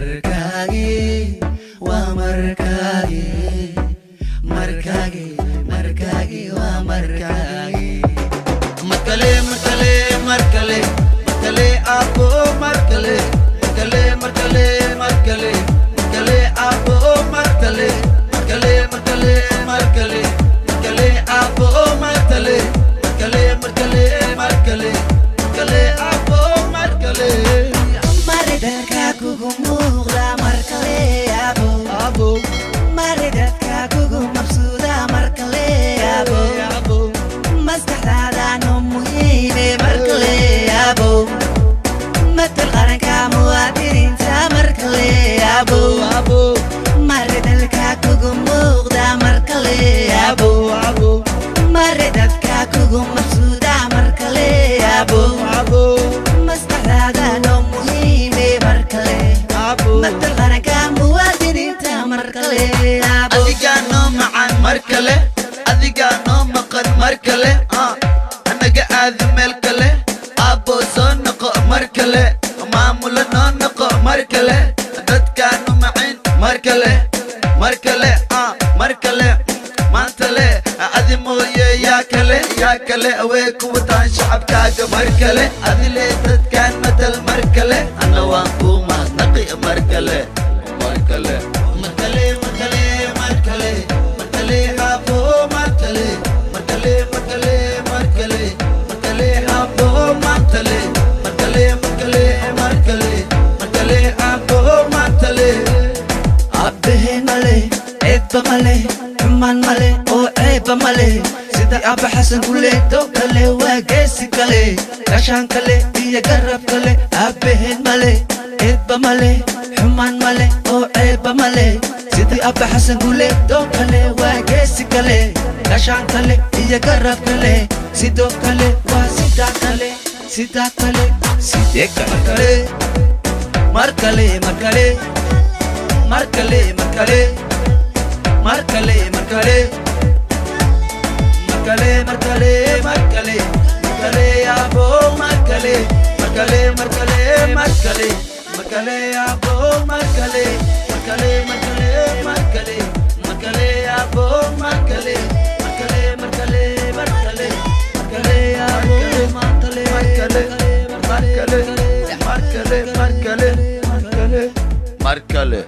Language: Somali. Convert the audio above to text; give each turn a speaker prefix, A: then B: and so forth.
A: Markaagii, waa markaagii, markaagii, markaagii, waa markaagii. Markale, markale, markale, markale aabbo, markale, markale, markale, markale, markale aabbo, markale, markale, markale, markale, markale aabbo, markale, markale, markale, markale, markale aabbo, markale. Maridadka kugu muuqda markale aabo, aabo. Maridadka kugu mabsuuda markale aabo, aabo. Maskaxdaada noo muhiime markale aabo. Matal qaranka muwaadiniinta markale aabo, aabo. Maridalka kugu muuqda markale aabo, aabo. Maridadka kugu mabsuuda markale aabo, aabo. Maskaxdaada noo muhiime markale aabo. Matal qaranka muwaadiniinta markale aabo.
B: Adigaa noo macaan mar kale, adigaa noo maqan mar kale, hanaga aadi meel kale aabbo, soo noqo mar kale, maamulo noo noqo mar kale, dadkaanu macin mar kale, mar kale, mar kale, maanta le adi mooye yaa kale, yaa kale awee ku wataan shacabkaaga mar kale, adile dadkaan matal mar kale, anna waan kuu mahadnaqi mar kale, mar kale,
A: markale, markale, markale, markale aabbo, markale, markale, markale, markale, markale aabbo, markale, markale, markale, markale, markale aabbo, markale. Aabbaheen male, ceebba male, xumaan male oo ceebba male. Sida Aabba Xasan Guleedo kale, waa geesi kale, gashaan kale iyo garab kale. Aabbaheen male, ceebba male, xumaan male oo ceebba male. Sidii Aabba Xasan Guleedo kale, waa geesi kale, gashaan kale iyo garab kale. Sidoo kale waa sidaa kale, sidaa kale, sidee kale kale. Mar kale, mar kale, mar kale, mar kale, mar kale, mar kale, mar kale, mar kale, mar kale, mar kale aabbo, mar kale, mar kale, mar kale, mar kale, mar kale aabbo, mar kale, mar kale, mar kale, mar kale, mar kale aabbo, mar kale, mar kale, mar kale, mar kale, mar kale aabbo, mar kale,
B: mar kale, mar kale, mar kale, mar kale, mar kale, mar kale.